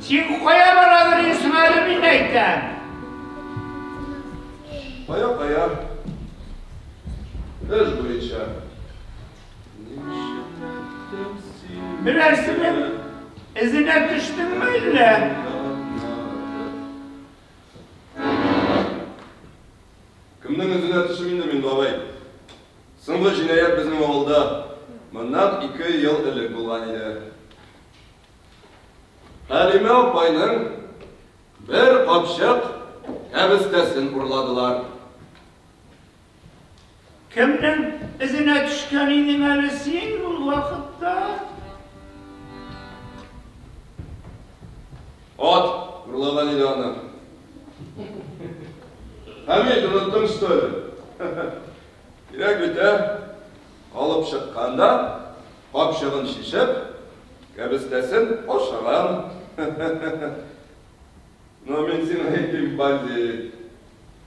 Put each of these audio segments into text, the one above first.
Син кая бара йөрисең әле, мин әйтәм. Кая, кая? Эш буенча. Берәрсенең эзенә төштеңме әллә? Кемнең эзенә төшим инде мин, бабай? Соңгы җинаять безнең авылда моннан 2 ел элек булган иде. Хәлимә апайның бер капчык кәбестәсен урладылар. Кемнең эзенә төшкән идең әле син ул вакытта? Ат урлаган иде аны. Хәмит, оныттың, что ли? Кирәк бит, ә? Алып чыкканда, капчыгын чишеп, кәбестәсен ашаган. Но мин сиңа әйтим, бандит.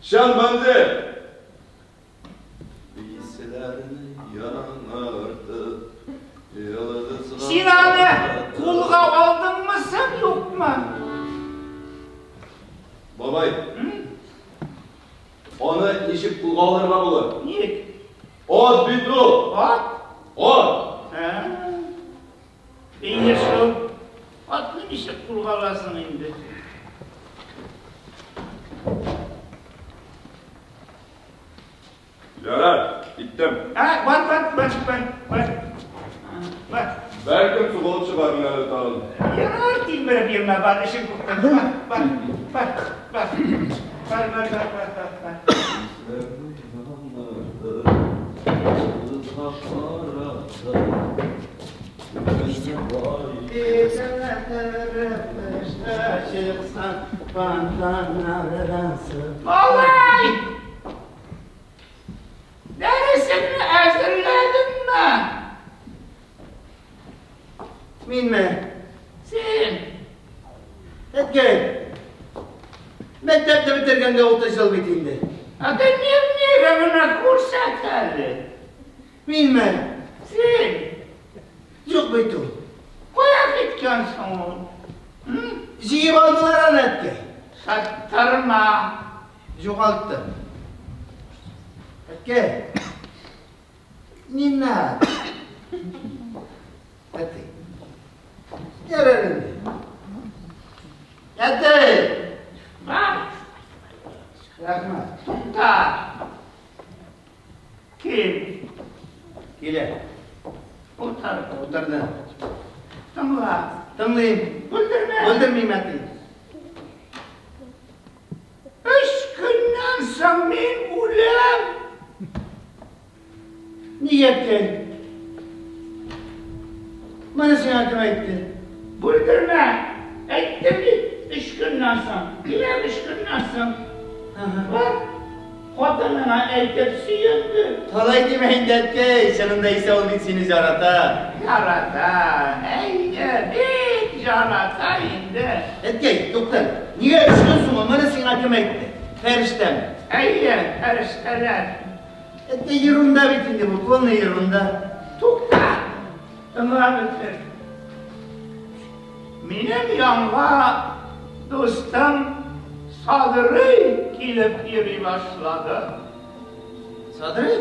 Чын бандит! Биселәрне яңартып, йолдызга. Син аны кулга алдыңмы соң, юкмы? Бабай, аны ничек кулга алырга була? Ник? Ат бит ул! Ат? Ат! Инде шул. Атны ничек кулга аласың инде? Ярар, киттем. Ә, бар, бар, бар, бар, бар. Бар. Бәлкем сугылып чыгармын әле тагын. Ярар, тилмереп йөрмә, бар, эшең күптән. Бар, бар, бар, бар. Бар, бар, бар, бар, бар, бар. Малай! Дәресеңне әзерләдеңме? Минме? Син. Әткәй. Мәктәпне бетергәнгә 30 ел бит инде. Ә дневнигыңны гына күрсәт әле. Минме? Син. Юк бит ул. Кая киткән соң ул? Җыеп алдылар аны, әткәй. Саттырма. Югалттым. Әткәй. Не надо. Әти. Ярар инде. Әти! Бар. Рәхмәт. Тукта. Кил. Килә. Утыр. Утырды. Тыңла. Тыңлыйм. Бүлдермә. Бүлдермим, әти. 3 көннән соң мин үләм. Нигә, әткәй? Моны сиңа кем әйтте? Бүлдермә. Әйттем бит, 3 көннән соң. Киләм 3 көннән соң. Бар. Хатыныңа әйтеп сөенде. Алай димә инде, әткәй. Чынында исә ул бит сине ярата. Ярата. Әйе, бик ярата инде. Әткәй, тукта. Нигә 3 көн соң? Моны сиңа кем әйтте? Фәрештәме? Әйе, фәрештәләр. Әткәй, ерунда бит инде бу, полный ерунда. Тукта. Тыңлап бетер. Минем янга дустым Садрый килеп йөри башлады. Садрый?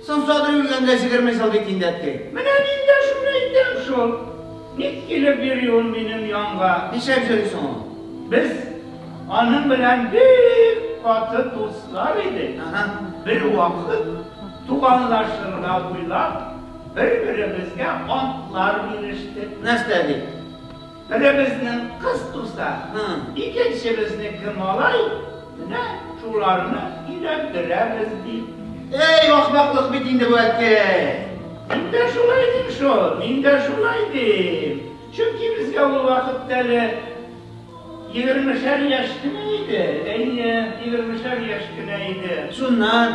Соң Садрый үлгәнгә 20 ел бит инде, әткәй. Менә мин дә шуны әйтәм шул. Ник килеп йөри ул минем янга? Нишләп йөри соң ул? Без аның белән бик каты дуслар идек. Бер вакыт туганлашырга уйлап, бер-беребезгә антлар бирештек. Нәрсә дип? Беребезнең кыз туса, икенчебезнеке малай, менә шуларны өйләндерәбез дип. Эй, ахмаклык бит инде бу, әткәй. Мин дә шулай дим шул, мин дә шулай дим. Чөнки безгә ул вакытта әле 20-шәр яшь кенә иде. Әйе, 20-шәр яшь кенә иде. Шуннан?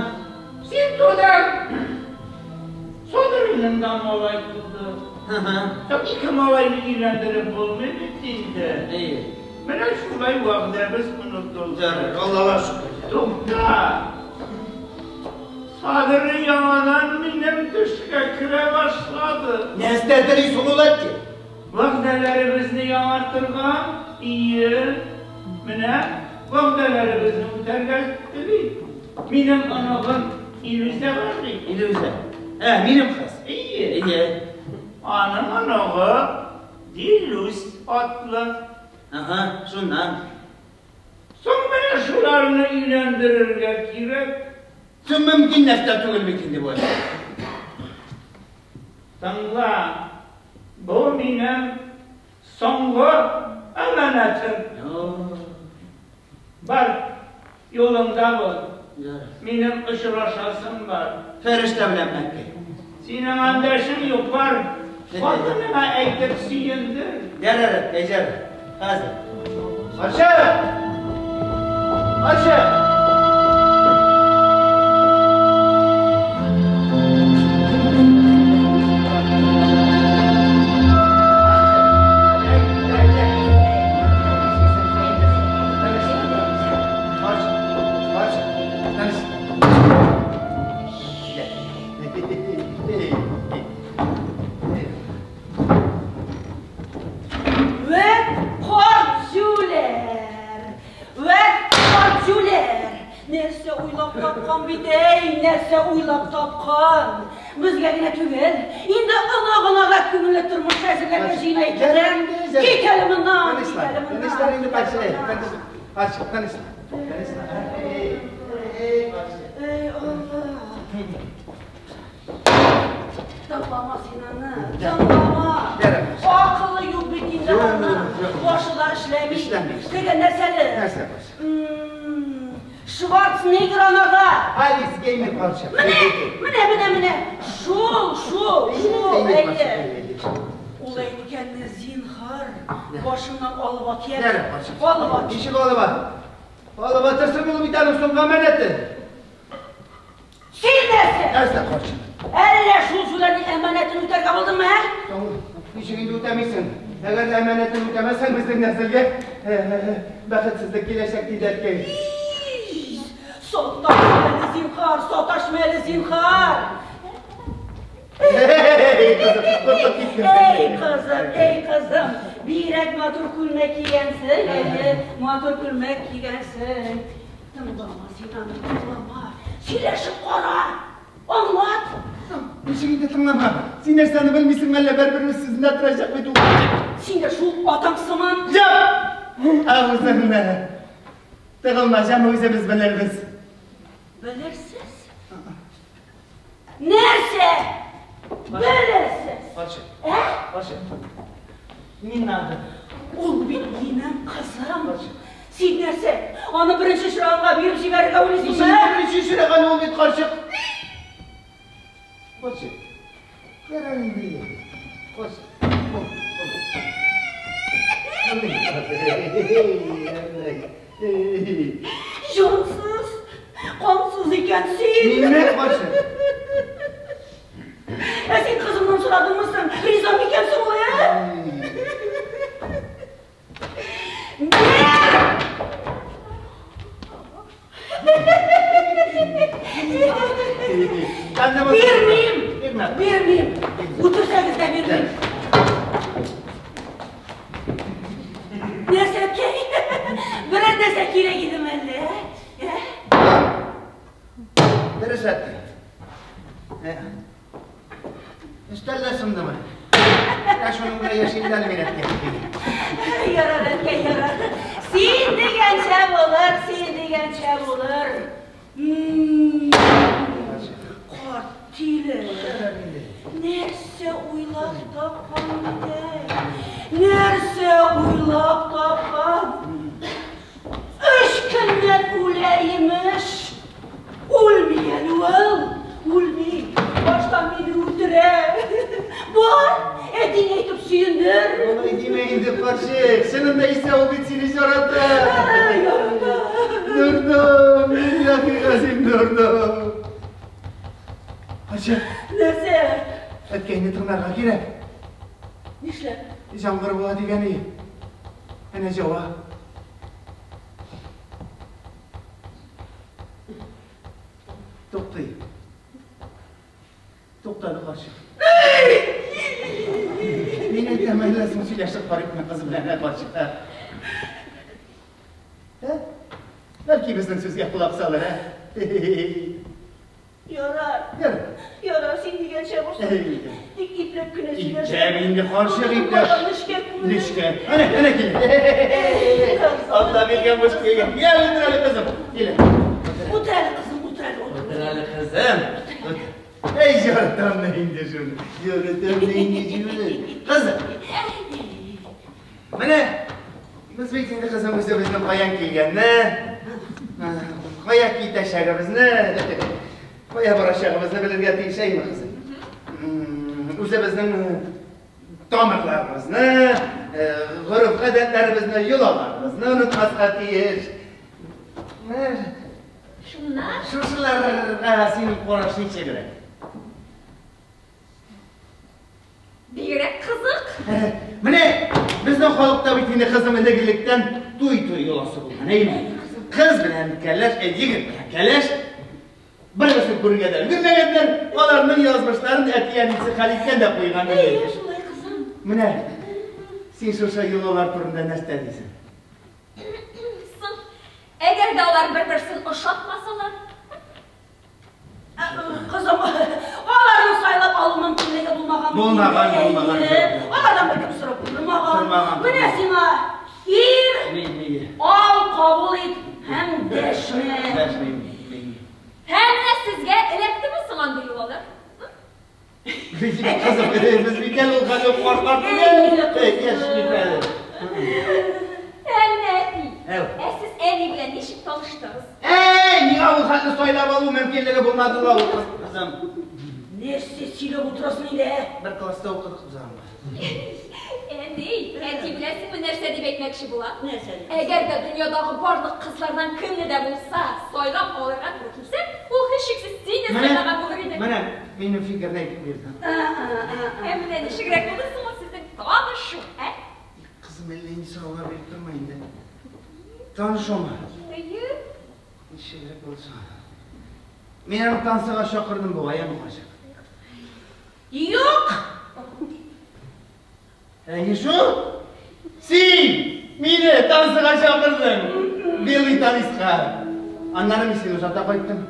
Син тудың. Садрыйның да малай туды. Так 2 малайны өйләндереп булмый бит инде. Әйе. Менә шулай вәгъдәбез онытылды. Ярар, Аллага шөкер. Тукта. Садрый яңадан минем төшкә керә башлады. Нәрсә телисең ул, әткәй? Вәгъдәләребезне яңартырга, ие, менә вәгъдәләребезне үтәргә тели. Минем оныгым Илүзә бар бит. Илүзә. Ә, минем кыз. Ие. Ие. Аның оныгы Дилүс атлы. Ага, шуннан. Соң менә шуларны өйләндерергә кирәк. Соң мөмкин нәрсә түгел бит инде бу. Тыңла, бу минем соңгы әманәтем. Бар, юлыңда бул. Минем очрашасым бар. Фәрештә белән әткәй. Синең анда эшең юк, бар. Хатыныңа әйтеп сөендер. Ярар, әткәй, ярар. Хәзер. Карчык! Карчык! Вәт карт җүләр! Вәт карт җүләр! Нәрсә уйлап тапкан бит, әй, нәрсә уйлап тапкан! Безгә генә түгел, инде оныгына да күңелле тормыш әзерләргә җыена икән. Кит әле моннан, кит әле моннан. Эй, Алла! Тыңлама син аны, тыңлама. Акылы юк бит инде аның. Башы да эшләми. Эшләми. Теге нәрсәле. Нәрсә, карчык? Шварценеггер анарда. Альцгеймер карчык. Менә, менә, менә, менә. Шул, шул, шул, әйе. Ул әйткәнне зинһар башыңнан алып ат, яме. Ярар, карчык. Алып ат. Ничек алып ат? Алып атырсың ул бит аның соңгы әманәте. Син нәрсә? Нәрсә, карчык? Әллә шул җүләрнең әманәтен үтәргә булдыңмы, ә? Соң, ничек инде үтәмисең? Әгәр дә әманәтен үтәмәсәң, безнең нәселгә бәхетсезлек киләчәк, диде әткәй. Саташма әле, зинһар, саташма әле, зинһар. Эй, кызым, куркып киттем. Эй, кызым, эй, кызым, бигрәк матур күлмәк кигәнсең, әйе, матур күлмәк кигәнсең. Тыңлама син аны, тыңлама. Сөйләшеп кара, аңлат. Ничек инде тыңлама? Син нәрсәне белмисең әллә, бер-бер үз сүзендә торачак бит ул. Син дә шул атаң сыман. Яп! Авызыңны. Тыгылма, җәме, үзебез белербез. Белерсез? Нәрсә? Белерсез? Карчык. Ә? Карчык. Не надо. Ул бит минем кызым. Син нәрсә? Аны беренче очраганга биреп җибәрергә уйлыйсыңмы? Син беренче очраган ул бит, карчык. Карчык. Ярар инде. Карчык. Бул, бул. Җансыз, кансыз икән син. Минме, карчык? Ә син кызымнан сорадыңмы соң? Риза микән соң ул, ә? Бирмим! Бирмим! Үтерсәгез дә бирмим! Нәрсә, әткәй? Берәр нәрсә кирәк идеме әллә? Ә? Дөрес, әткәй. Өстәл дә сындымы? Ә шуның белән яшим дә әле мин, әткәй. Ярар, әткәй, ярар. Син дигәнчә булыр, син дигәнчә булыр. Карт тиле. Нәрсә уйлап тапкан икән? Нәрсә уйлап тапкан? Өч көннән үлә имеш. Үлми әле ул, үлми. Башта мине үтерә. Бар, әтиң әйтеп сөендер. Алай димә инде, карчык. Чынында исә ул бит сине ярата. Ярата. Нурдым, билләһи газим, Нурдым. Карчык. Нәрсә? Әткәйне тыңларга кирәк. Нишләп? Җаңгыр була дигән и. Әнә җава. Туктый. Туктады, карчык. Мин әйтәм, әллә соң син әйме, кыз белән, ә, карчык, ә? Ә? Бәлки безнең сүзгә колак салыр, ә? Ярар. Ярар. Ярар, син дигәнчә булсын. Тик ипләп кенә сөйләш. Ипләп инде, карчык, ипләп. Нечкә күңелле. Нечкә. Әнә, әнә килә. Алла биргән буш килгән. Йә, утыр әле, кызым. Килә. Утыр әле, кызым, утыр әле, утыр. Утыр әле, кызым. Утыр. Әй, яратам да инде шуны. Яратам да инде шуны. Кызым. Менә без бит инде, кызым, үзебезнең каян килгәнне, кая китәчәгебезне, кая барачагыбызны белергә тиеш, әйме, кызым? Үзебезнең тамырларыбызны, гореф-гадәтләребезне, йолаларыбызны онытмаска тиеш. Менә Шуннан? Шушыларга синең караш ничегрәк? Бигрәк кызык. Менә безнең халыкта бит инде, кызым, элек-электән туй-туй йоласы булган, әйеме? Кыз белән кәләш, егет белән кәләш бер-берсен күрергә дә өлгермәгәннәр, аларның язмышларын әти-әнисе хәл иткән дә куйган инде. Әйе, шулай, кызым. Менә син шушы йолалар турында нәрсә дисең? Соң, әгәр дә алар бер-берсен ошатмасалар? Кызым, аларны сайлап алу мөмкинлеге булмаган. Булмаган, булмаган. Алардан беркем сорап тормаган. Тормаган. Менә сиңа ир, Ни, ни? ал, кабул ит һәм дәшмә. Дәшмим. Һәм менә сезгә эләктеме соң андый йолалар? Кызым, без бит әле ул хәле картлар түгел. Яшь бит әле. Ә менә әти. Әү. Ә сез әни белән ничек таныштыгыз? Әй, миңа ул хәлне сайлап алу мөмкинлеге булмады ла ул, кызым. Нәрсә сөйләп утырасың инде, ә? Бер класста укыдык без аны. Әни, әти беләсеңме нәрсә дип әйтмәкче була? Нәрсә дип? Әгәр дә дөньядагы барлык кызлардан кемне дә булса сайлап алырга туры килсә, ул һичшиксез сине сайлаган булыр иде. Менә минем фикерне әйтеп бирдем. Ә менә ничегрәк булды соң ул сезнең танышу, ә? Кызым, әллә инде сораулар биреп торма инде. Танышумы? Әйе. Ничегрәк булса. Мин аны танцыга чакырдым бугай, әме, карчык? Юк! Әйе шул. Син мине танцыга чакырдың. Белый танцка. Аннары мин сине озата кайттым.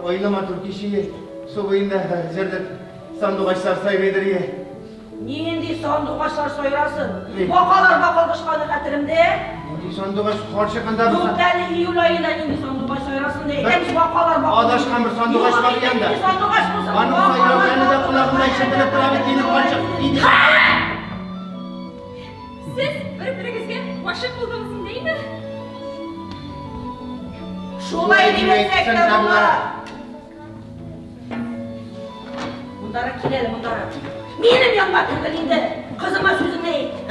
Айлы матур киче, су буенда җырдык. Сандугачлар сайрыйдыр ие. Нинди сандугачлар сайрасын? Ни? Бакалар бакылдашканы хәтеремдә. Нинди сандугач, карчык, анда Юк әле июль аенда нинди сандугач сайрасын ди. Әйтәм, бакалар бакылдаш. Адашкан бер сандугач бар янда. Нинди сандугач булсын? Аның сайраганы да колагымда ишетелеп тора бит инде, карчык. Инде. Сез бер-берегезгә гашыйк булдыгыз инде, әйме? Шулай дип әйтсәк тә була. Мондарак кил әле, мондарак. Минем янга түгел инде. Кызыма сүзеңне әйт. Ә,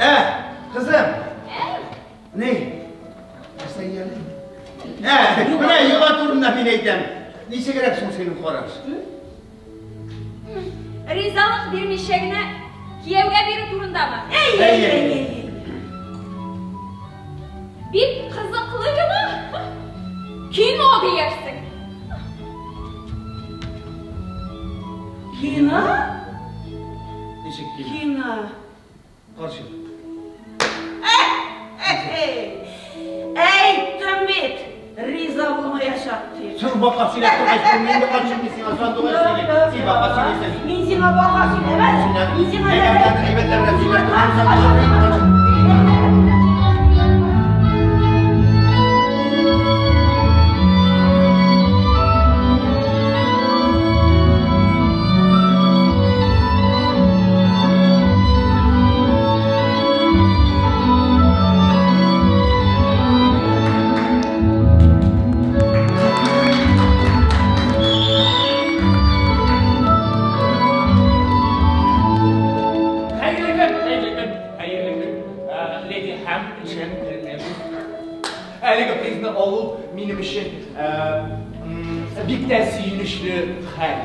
кызым. Ә? Ни? Нәрсә әле? Ә, менә йола турында мин әйтәм. Ничегрәк соң синең караш? Ризалык бирмичә генә кияүгә бирү турындамы? Әй, әй, әй, әй. Бик кызыклы йола. Кино диярсең. Кино? Ничек кино? Кино. Карчык. Әйттем бит, риза булмаячак дип. Соң бака сөйләп торгач, мин инде, карчык, мин сиңа сандугач сөйлим. Син бака сөйлисең. Мин сиңа бака сөйләмәдем. Мин сиңа Әйбәтләр белән сөйләп торган сандугач. Хәерле көн, хәерле көн, хәерле көн, леди һәм джентльмен. Әлеге призны алу минем өчен бик тә сөенечле хәл.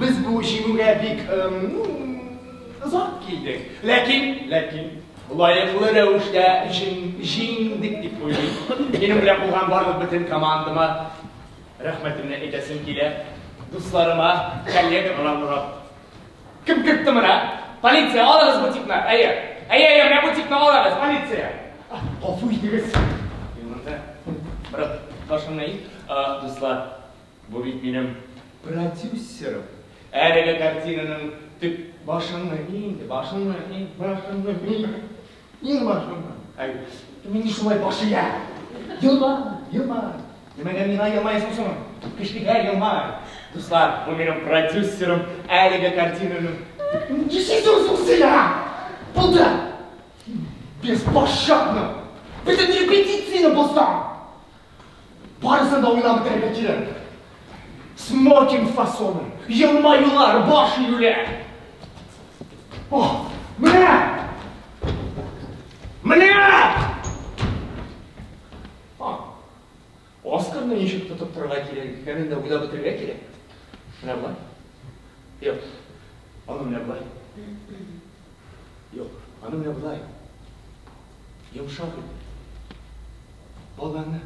Без бу җиңүгә бик озак килдек. Ләкин, ләкин лаеклы рәвештә җиңдек дип уйлыйм. Минем белән булган барлык бөтен командама рәхмәтемне әйтәсем килә. Дусларыма, коллегаларыма. Кем кертте моны? Полиция, алыгыз бу типны. Әйе. Әйе, әйе, менә бу типны алабыз, полиция. Гафу итегез. Мин Брат, башыңны ий. Дуслар, бу бит минем продюсерым. Әлеге картинаның төп башыңны ий инде, башыңны ий, башыңны ий. Иң башыңны. Әй, мин шулай баш ия. Елмай, елмай. Нимәгә миңа елмаясың соң? Кешегә елмай. Дуслар, бу минем продюсерым, әлеге картинаның. Нишлисең соң син, а? Булды. Беспощадно. Бөтен репетицияне бозсаң. Барысын да уйлап бетерергә кирәк. Смокинг фасоны, елмаюлар, баш июләр. О, менә! Менә! Оскарны ничек тотып торырга кирәк икәнен дә уйлап бетерергә кирәк. Менә болай. Юк, аны менә болай. Юк, аны менә болай. Йомшак итеп. Баланы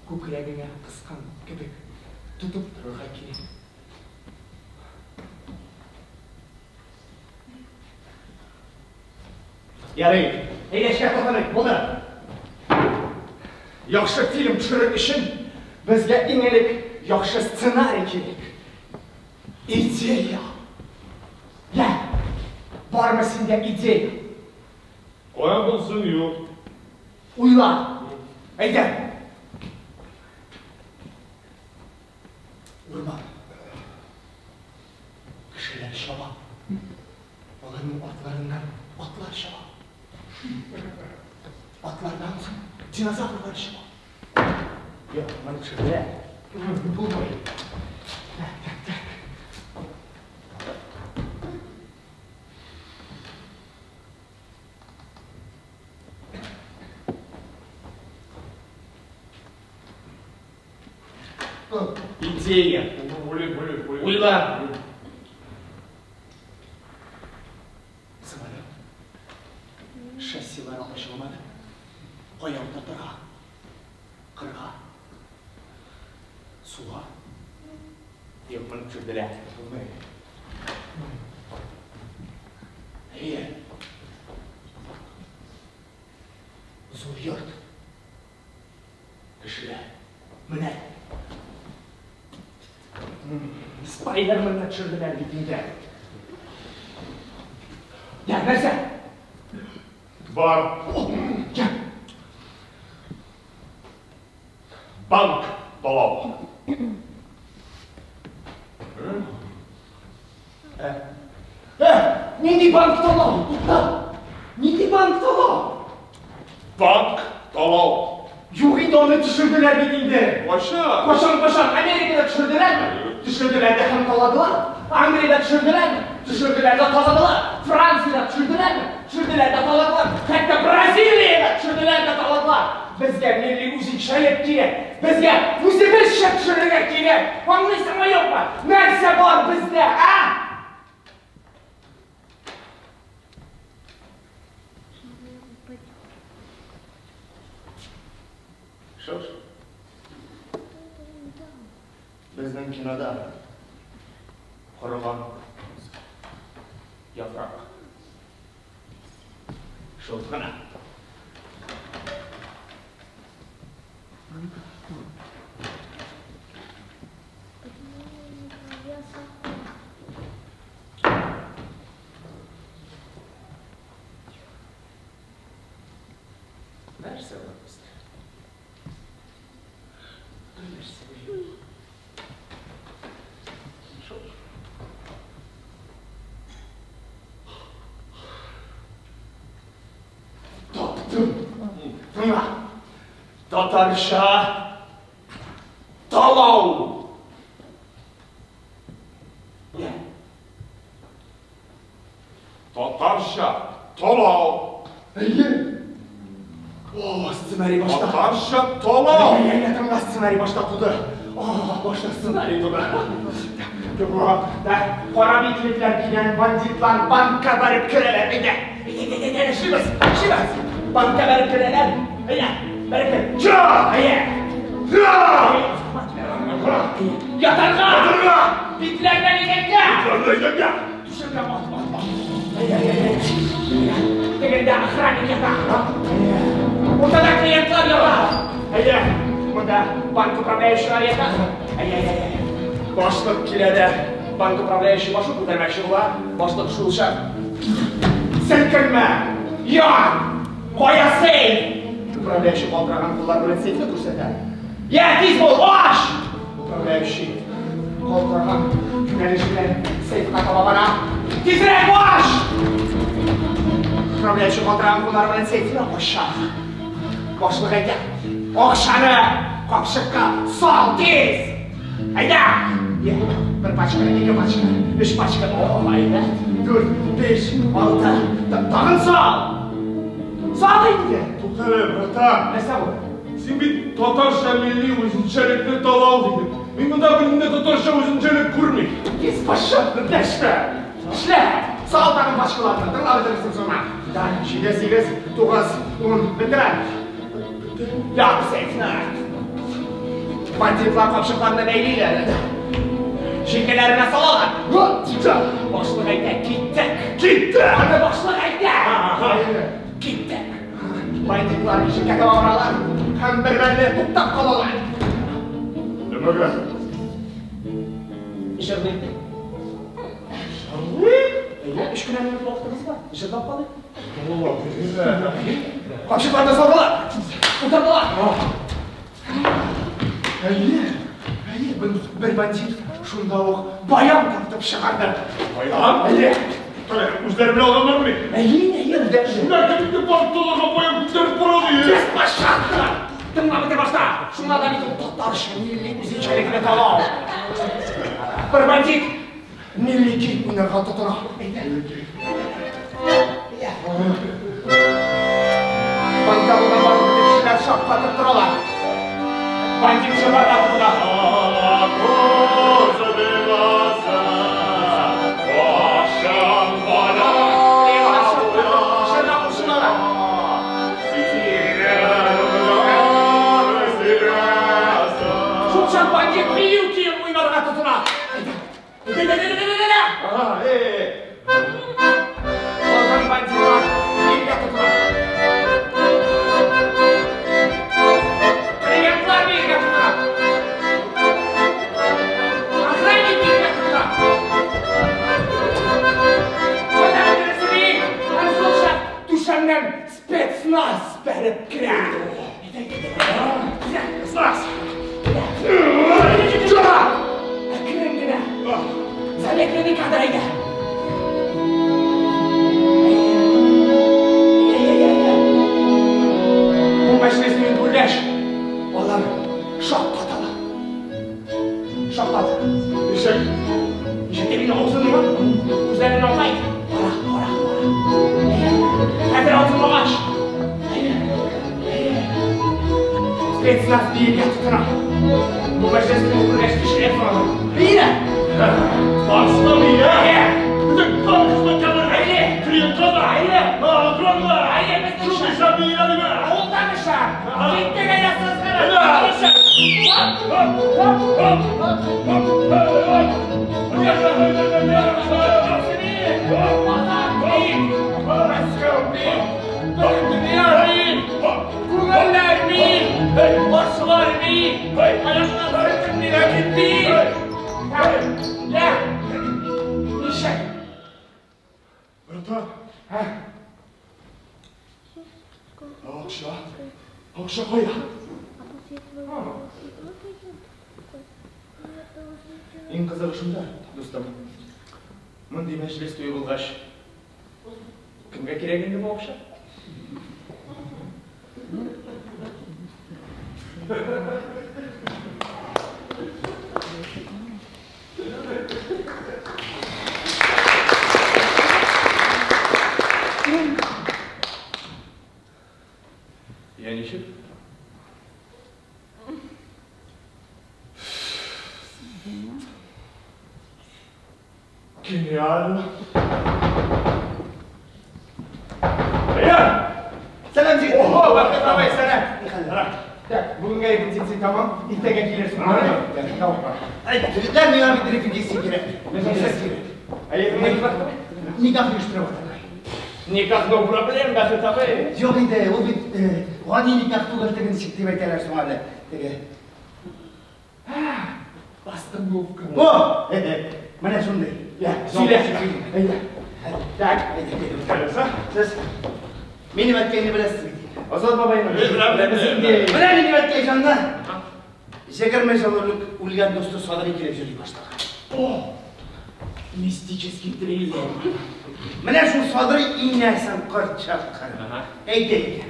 күкрәгеңә кыскан кебек тотып торырга кирәк. Ярый, әйдә эшкә тотыныйк, булды. Яхшы фильм төшерер өчен безгә иң элек яхшы сценарий кирәк. Идея. Я, бармы синдә идея? Кая булсын, юк. Уйла. Әйдә. Урман. Кешеләр чаба. Аларның артларыннан атлар чаба. Атлардан соң динозаврлар чаба. Юк, моны төшерделәр. Булмый. Так, так, так. Идея. Уйла. Самолет. Шассилар ачылмады. Кая утыртырга? Кырга. Суга. Юк, моны төшерделәр. Булмый. Әйе. Зур йорт. Кешеләр. Менә. Спайдерменны төшерделәр бит инде. Я, нәрсә? Бар. О, я. Банк талау. Нинди банк талау? Тукта. Нинди банк талау? Банк талау. Юк инде, аны төшерделәр бит инде. Кайчан? Кайчан, кайчан? Америкада төшерделәрме? Төшерделәр дә һәм таладылар. Англиядә төшерделәрме? Төшерделәр дә таладылар. Франциядә төшерделәрме? Төшерделәр дә таладылар. Хәтта Бразилиядә төшерделәр дә таладылар. Безгә милли үзенчәлек кирәк. Безгә үзебезчә төшерергә кирәк. Аңлыйсыңмы, юкмы? Нәрсә бар бездә, а? Шуш. Безнең кинода корыган яфрак. Шул гына. Нәрсә бар бездә? Нәрсә юк. Шул. Таптым. Тыңла. Татарча талау. Я. Татарча талау. Әйе. О, сценарий башта. Татарча талау. Әйе, әйе, тыңла, сценарий башта туды. О, башта сценарий туды. Да, кара битлекләр кигән бандитлар банкка барып керәләр. Әйдә, әйдә, әйдә, әйдә, эшлибез, эшлибез. Банкка барып керәләр. Әйдә, барып кер. Ча! Әйе. Ча! Ятарга! Ятарга! Битләрдән идәнгә! Битләрдән идәнгә! Түшәмгә бат, бат, бат. Әйдә, әйдә, әйдә. Тегендә охранник ята. Уртада клиентлар ята. Әйе, монда банк управляющийлар ята. Әйе, әйе, әйе. Башлык килә дә, банк управляющий башын күтәрмәкче була. Башлык шул чак: "Селкенмә! Ян! Кая сейф?" Управляющий калтыраган куллар белән сейфны күрсәтә. "Я, тиз бул, ач!" Управляющий калтыраган юнәлеш белән сейфка таба бара. "Тизрәк ач!" Управляющий калтыраган куллар белән сейфны ача. Башлык әйтә: "Акчаны капчыкка сал тиз! Әйдә!" Бер пачка, ике пачка, өч пачка, о, әйбәт. 4, 5, 6, тагын сал! Сал инде! Тукта әле, братан. Нәрсә бу? Син бит татарча милли үзенчәлекне талау дидең. Мин монда бернинди татарча үзенчәлек күрмим. Беспощадно дәшмә! Эшлә! Сал тагын пачкаларны, тыңлап бетерерсең соңра. Так, 7, 8, 9, 10, бетерә. Яп сейфны. Бандитлар капчыкларны бәйлиләр. Җилкәләренә салалар. Башлык әйтә, киттек. Киттек! Аны башлык әйтә. Киттек. Бандитлар ишеккә таба баралар һәм бер-берне туктап калалар. Нәмәгә? Җырлыйк. Җырлыйк? Әйе, 3 кенә минут вакытыбыз бар. Җырлап калыйк. Капчыкларны салдылар. Утырдылар. Әйе, әйе, бер бандит шунда ук баян тартып чыгарды. Баян? Әйе. Үзләре белән алганнармы? Әйе, әйе, үзләре. Шунда кем инде банкталарга баян күтәреп бара ди? Беспощадно! Тыңлап бетер башта. Шунда да бит ул татарча милли үзенчәлекне талау. Бер бандит милли көй уйнарга тотына. Әйдә. Банкта булган барлык кешеләр шаккатып торалар. Бандит җырларга тотына. Җырга кушылалар. Шул чак бандит бию көен уйнарга тотына. Әйдә. Әйдә, әйдә, әйдә, әйдә. Калган бандитлар биергә тотына. Клиентлар биергә тотына. Охранник биергә тотына. Менә берсе бии, һәм шул чак түшәмнән спецназ бәреп керә. Әйдә, әйдә, әйдә. Спецназ! Әкрен генә. Замедленный кадр әйдә. Бу мәҗлес минут бүлгәч, алар шаккаталар. Шаккат. Ничек? Ничек дип инде авызын йомып, күзләрен акайт. Кара, кара, кара. Хәзер авызыңны ач. Спецназ биергә тотына. Бу мәҗлес минут бүлгәч төшерә соң. Биерә. Барысы да бия? Әйе. Бөтен банк хезмәткәрләре? Әйе. Клиентлар да? Әйе. Охрана да? Әйе, безнең Шундый эш. шәп биелә диме? Авылдан эшә. Киттек әйдә сызгырып. Әйдә. Хоп, Хоп, хоп, хоп, хоп, хоп. Күңелләр бии, башлар бии, аяклар селкенми, ләкин бии. Я, ничек? Братан, акча, акча кая? Иң кызыгы шунда, дустым. Мондый мәҗлес туе булгач, кемгә кирәк инде бу акча? Я ничек? Гениально. Әйе! Сәлам, җегет. Ого, Бәхет бабай, сәлам. Так, бүгенгә репетиция тәмам. Иртәгә килерсең. Tamam. Әйдә, егетләр, миңа бит репетиция кирәк. Репетиция кирәк. Әйе, Никах оештырып атарга. Никах no проблем, Бәхет абый. Юк инде, ул бит гади никах түгел, теге ничек дип әйтәләр соң әле. Теге. Постановка. О! Менә шундый. Я, сөйлә. Әйдә. Так, әйдә. Сез минем әткәйне беләсез бит. Азат бабайны. Беләбез инде. Менә минем әткәй җанна. 20 ел элек үлгән дусты Садри килеп йөри башлаган. О! Мистический триллер. Менә шул Садри инәсен корт чаккан. Әйтә икән.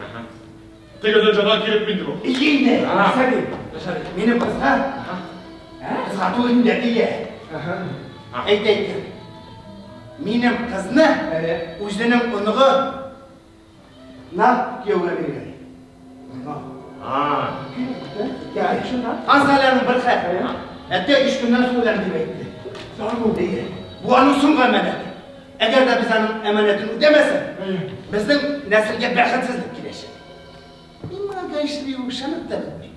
Теге дөньядан килеп инде бу. Инде, нәрсә ди? Минем кызга, кызга түгел инде әтигә. Әйтә икән. Минем кызны үзенең оныгы на кияүгә биргән. Ансаларның бер хәл. Әттә 3 көннән соң үләм дип әйтте. Бу аның соңгы әманәте. Әгәр дә без аның әманәтен үтәмәсәк, безнең нәселгә бәхетсезлек киләчәк. Мин моңа конечно ышанып та бетмим.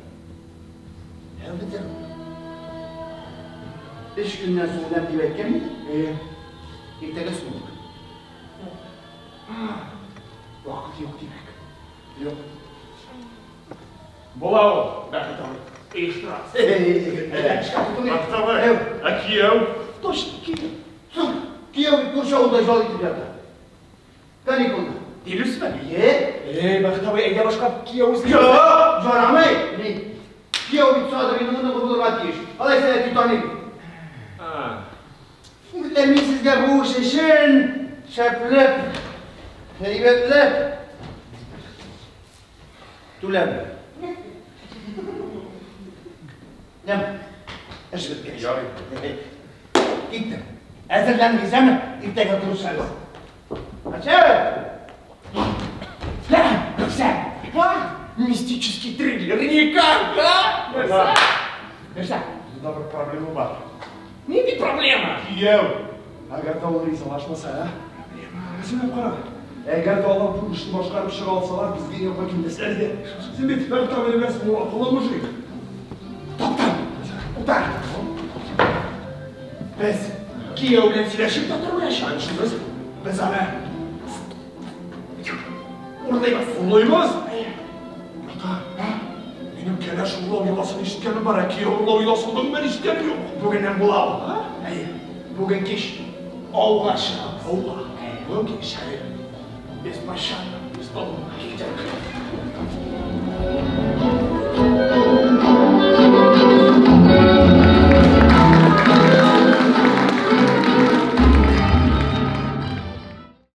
Әлбәттә. 3 көннән соң үләм дип әйткән бит. Иртәгә соңгы көн. Вакыт юк димәк. Юк. Була ул, Бәхет абый. Оештырабыз. Бәхет абый, ә кияү? Точно, кияү. Соң, кияү бит күрше авылда ял итеп ята. Каникулда. Дөресме? Ие. Эй, Бәхет абый, әйдә башка кияү эзлибез. Юк, ярамый. Ни? Кияү бит Садриның оныгы булырга тиеш. Алайса әти таный бит. Егетләр, мин сезгә бу эш өчен шәпләп, әйбәтләп түләм. Нәм, эш беткәч. Ярый. Киттем. Әзерләнгез, әме? Иртәгә күрешәбез. Ачы! Да, нәрсә? Мистический триллер. Никак, а? Нәрсә? Нәрсә? Монда бер проблема бар. Нинди проблема? Кияү. Әгәр дә ул ризалашмаса, а? Проблема. Син кара. Әгәр дә алар бу эшне башкарып чыга алсалар, безгә якка килмәсләр иде. Син бит Бәхет абый беләсең, ул акыллы мужик. Токтар! Утар! Без кияү белән сөйләшеп тә тормаячакбыз. Без аны урлыйбыз. Урлыйбыз? Ата, минем кәләш урлау йоласын ишеткәнем бар, ә кияү урлау йоласын гомумән ишеткәнем юк. Бүгеннән була ул. Әйе. Бүген кич ауга чыгабыз. Ауга? Бүген кич. Беспощадно. Беспощадно. Китек.